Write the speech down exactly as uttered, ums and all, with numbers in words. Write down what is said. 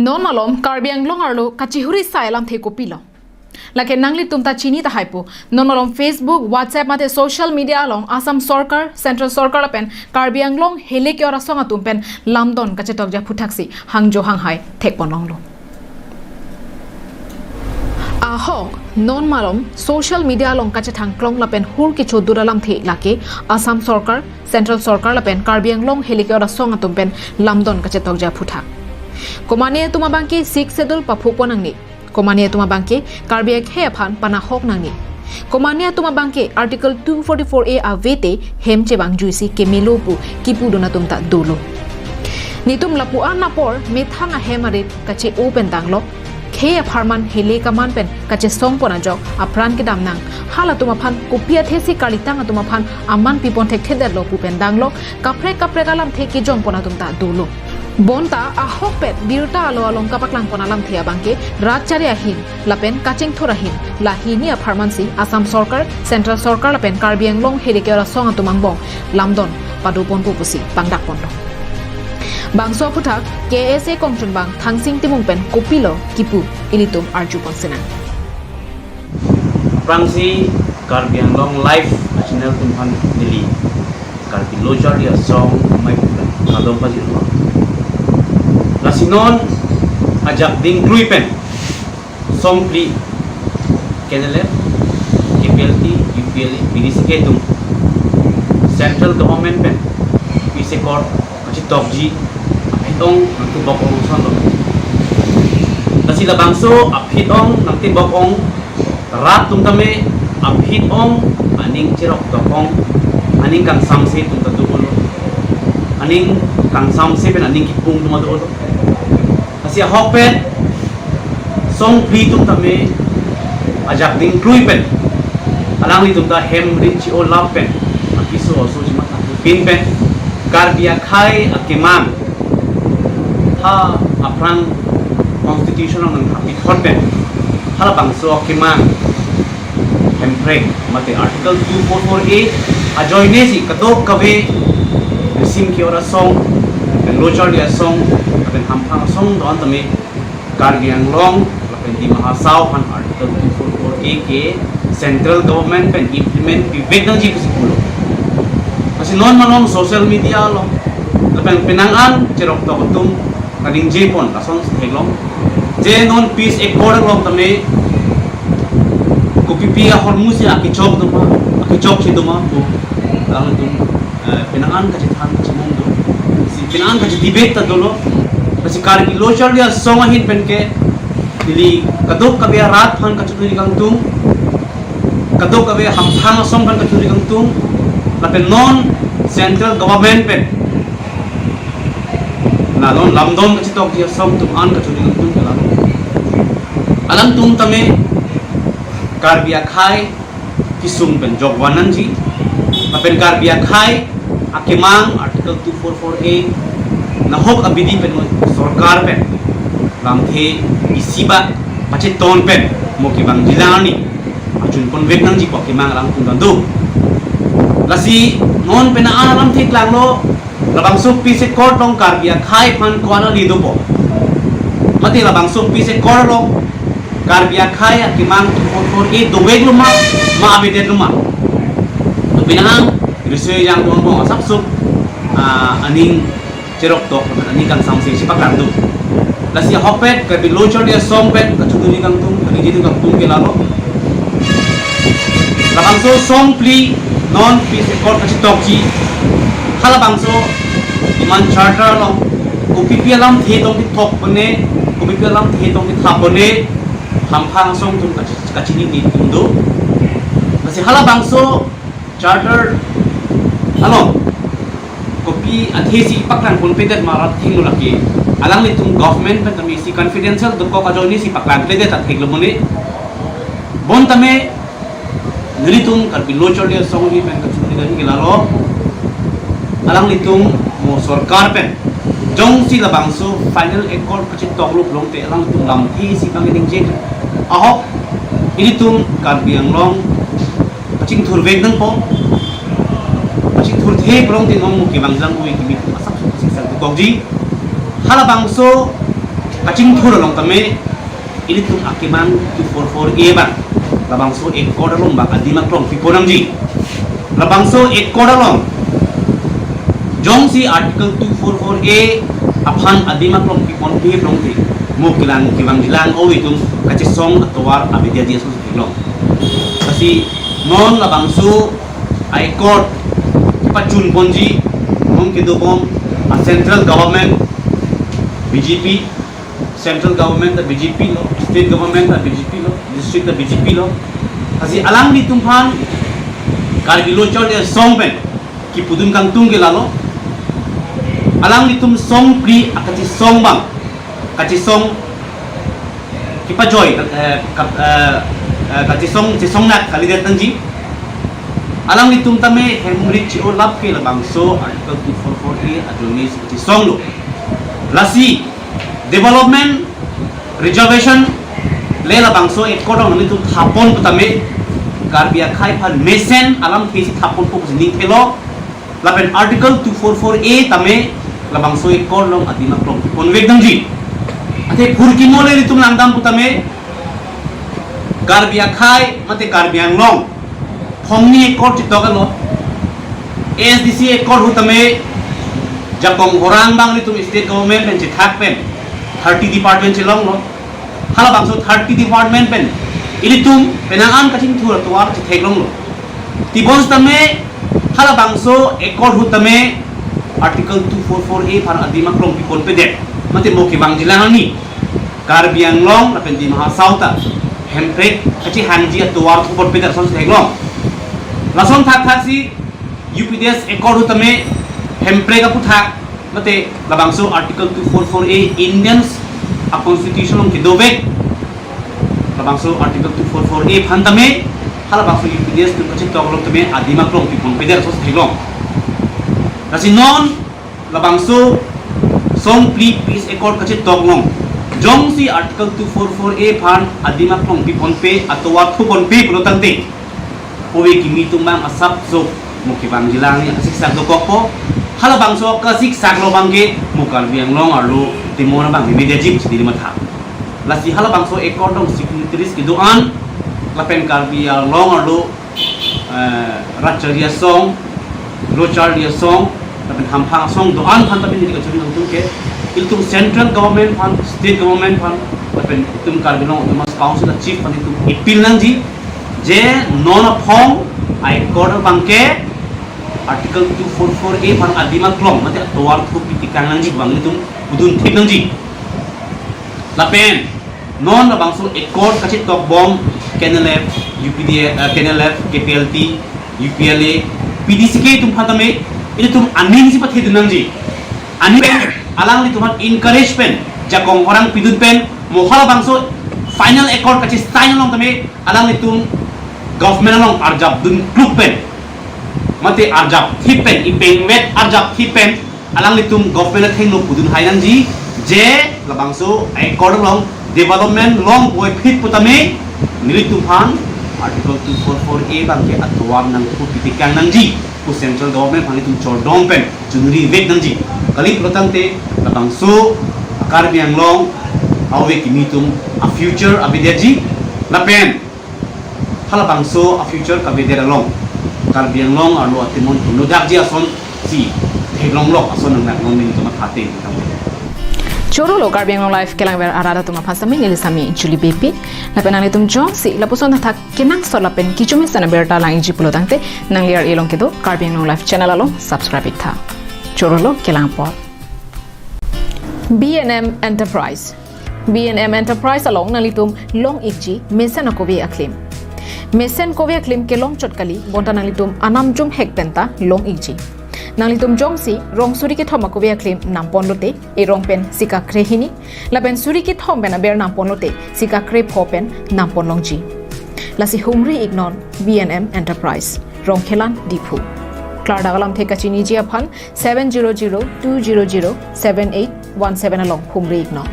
Non malom Karbi Anglong arlo kachihuri sai alamthe kopilo? Lake nanglitum ta chini tahai po. Non malom Facebook, WhatsApp mate social media along Assam Sorkar, Central Sorkar lapen Karbi Anglong Hills Hill Asong atum pen lamdon kachetokji aphuthak si hangjo hanghai thekpon longlo. Ahok non malom social media along kachethang klong lapen hur kechodur alamthe lake Assam Sorkar, Central Sorkar lapen Karbi Anglong Hills Hill Asong atum pen lamdon kachetokji aphuthak. Komane atum abangke Sixth Schedule paphukpon nangne. Komane atum abangke Karbi akhei aphan panahok nangne. Komane atum abangke Article two forty-four A avete hem chevangjuisi kemelo pu kipudun atum ta dolo. Netum lapu-an apor methang ahem arit kache-o pen danglok, khei apharman hile kaman pen kachesongpon ajok apran kedam nang. Halatum aphan kopi athesi karlitang atum aphan aman pipon thekthedetlo pu pen danglok, kaprek kaprek alamthe kejongpon atum ta dolo. Bonta ahokpet birta alo along kapaklangpon alamthe abangke rat chari ahin lapen kachingthur ahin, lahini apharmansi Assam Sorkar, Central Sorkar lapen Karbi Anglong Hills Hill Asong atum angbong lamdon padoponpo pusi pangdakponlo. Bangso aphuthak K S A kongchunbang Thangsing Timung pen kopilo kipu, ilitum arjupon sinang. Aphrangsi Karbi Anglong Live a-channel atum aphan neli Karbi Lo Charli Asong amei pen kardom pajirlo. Lasi non ajak dingklui pen songphli K N L F, K P L T, U P L A, B D C K atum Central Government pen peace accord kachetokji aphi-ong nangtebok-ong asonlo. Lasi labangso aphi-ong nangtebok-ong rat atum tame aphi-ong aning cheroktok-ong, aning kangsamse atum ta dolo. Aning kangsamse pen aning kipung atum ta dolo. Lasi ahokpet songphli atum tame ajak dingklui pen alanglitum ta hem rit chi-olap pen apiso aso chimat pin pen Karbi akhei akemang ha aphrang constitution along nangkapithot pen halabangso akemang Hemprek mate Article two four four A ajoinesi kadokave risim ke-ot asong, pen Lo Charli Asong, pen Hamphang asong do-an tame Karbi Anglong lapen Dima Hasao aphan Article two four four A ke Central Government pen implement pivek nangji pusi pulo. Lasi non malom social media along lapen penang an cheroktok atum kaningjepon lason si theklong. Je non peace accord along tame kopipi ahormu si akechok doma, akechok si doma pu alangtum, eh, penang an kachethan kachemong do. Si penang an kache-debate ta dolo. Lasi Karbi Lo Charli Asong ahin pen ke neli kadokave arat aphan kachiningri kangtung, kadokave Hamphang asong aphan kachiningri kangtung, lapen non Central Government pen la non lamdon kachetokji asong atum an kachiningri kangtung ke la non. Alangtum tame Karbi akhei kesung pen jokvan nangji, lapen Karbi akhei akemang Article two four four A nahok abidi pen sorkar pen lamthe isi ba pacheton pen mo kevangjilang arni achunponvek nangji pu akemang alangtum ta do. Lasi non penang an alamthe klanglo, labangso peace accord along Karbi akhei aphan ko-an ali dopo? Mate labangso peace accord along Karbi akhei akemang two four four A doveklo ma, ma avedetlo ma? To penang riso-ejang do-an asapso, ah, aning cheroktok, aning kangsamse si paklang do. Lasi ahokpet Karbi Lo Charli Asong pen kachiningri kangtung, kaningjepon kangtung ke la lo. Labangso songphli non peace accord kachetokji, halabangso iman charter along kopipi alamthe tong kethokpone, kopipi alamthe tong kethapone, Hamphang asong atum kachi-, kachiningri atum do. Lasi halabangso charter along kopi athesi paklangponpedet ma rat athengno lake alanglitum government pen tame isi confidential dokok ajoinesi paklangkledet ta theklo mone. Bon tame nelitum Karbi Lo Charli Asong ahin pen kachiningri ke la lo, alanglitum mo sorkar pen jongsi labangso final accord kachetoklo pulote alanglitum lamthe isi abang ningje. Ahok, ilitum Karbi Anglong kachingthurvek nangpo. Kachingthurthe pulote non mo kevangjilang ui kimi asapso si sal dokokji. Halabangso Kachingthur along tame ilitum akemang two four four A abang, labangso accord along abang adim aklong pipon nangji. Labangso accord along jongsi Article two four four A aphan adim aklong piponpe pulote, mo kelang kevangjilang ove atum kachesong atovar avedetji ason theklong. Lasi non labangso accord pachunponji, non kedobom a central government B J P, central government ta B J P lo, state government ta B J P lo, district ta B J P lo. Lasi alanglitum aphan Karbi Lo Charli Asong pen kipudun kangtung ke lalo. Alanglitum songphli akachesong abang, kachesong kepajoi, eh, kap-, eh, eh, kachesong, chesongnak kalidet nangji. Alanglitum tame hemri che-olap ke labangso Article two four four A ajoine si kachesonglo. Lasi development, reservation le labangso accord along nelitum thapon pu tame Karbi akhei aphan mesen alamthe si thaponpo pusi ning thelo. Lapen Article two four four A tame labangso accord along adim aklong piponvek nangji. Athe phurkimo le nelitum langdam pu tame Karbi akhei mate Karbi Anglong phongni accord chetok alo. A S D C accord ahut tame Jakong Horang abang nelitum state government pen chethak pen thirty department chelonglo. Halabangso thirty department pen ilitum penang an kachingthur atovar chetheklonglo. Tebonsitame halabangso accord ahut tame Article two four four A aphan adim aklong piponpedet, mate mo kevangjilang arni Karbi Anglong lapen Dima Hasao ta hemprek kachehangji atovar thuponpedet ason theklong. Lason thakthaksi U P D S accord ahut tame hemprek aputhak mate labangso Article two four four A Indians a constitution along kedovek labangso Article two four four A aphan tame halabangso U P D S atum kachetok along tame adim aklong piponpedet ason theklong. Lasi non labangso songphli peace accord kachetok along jongsi Article two four four A aphan adim aklong piponpe atovar thuponpe pulo tangte, ove kimi atum abang asapso mo kevangjilang arni kasiksak dokokpo. Halabangso kasiksak lo abangke mo Karbi Anglong arlo temon abang mimit ajip si neli matha. Lasi halabangso accord along signatories kedo-an lapen Karbi Anglong arlo, eh, Rat Charli Asong, Lo Charli Asong, lapen Hamphang Asong do-an aphan tame neli kachoro nangtum ke, ilitum central government aphan, state government aphan, lapen itum Karbi Anglong Autonomous Council a chief aphan itum appeal nangji, je non aphong accord abangke Article two four four A aphan adim aklong mate atovar thu pitekang nangji abang itum pudun thip nangji. Lapen non labangso accord kachetokbom K N L F, U P D F, eh, K N L F, K P L T, U P L A, P D C K atum aphan tame ilitum aning si pathedun nangji. Aning pen alanglitum aphan encourage pen, Jakong Horang pidun pen, mo halabangso final accord kachesign along tame alanglitum government along arjap dunkluk pen, mate arjap thip pen, ipengvet arjap thip pen, alanglitum government athengno pudun hai nangji, je labangso accord along development longvoiphit pu tame nelitum aphan Article two four four A abangke atovar nangthu pitekang nangji pu central government aphan itum chordom pen chunrivek nangji. Kali pulo tangte labangso Karbi Anglong ove kimi atum a future avedetji, lapen halabangso a future kavedet along Karbi Anglong arlo atemon punodakji ason si theklonglok ason nangnak non nelitum matha ateng tang. Choro lo Karbi Anglong Live kelangver arat atum aphan sami neli sami Julie Beypi. Lapen nanglitum jongsi lapuson athak kenangsot lapen kechomesen abirta lang-ikji pulo tangte nangli ar-e along kedo Karbi Anglong Live channel along subscribe iktha. Choro lo kelang apor. B and M Enterprise. B and M Enterprise along nanglitum long-ikji mesen akove aklim. Mesen kove aklim kelong chot kali, bonta nanglitum anam jumhek penta long-ikji. Nanglitum jongsi rong suri kethom akove aklim namponlote, erong pen sika krehini, lapen suri kethom pen aber namponlote, sika krepho pen namponlongji. Lasi humri-iknon B and M Enterprise, Rongkhelan, Diphu. Klardak alamthe kachiniji aphan seven zero zero two zero zero seven eight one seven along humri-iknon.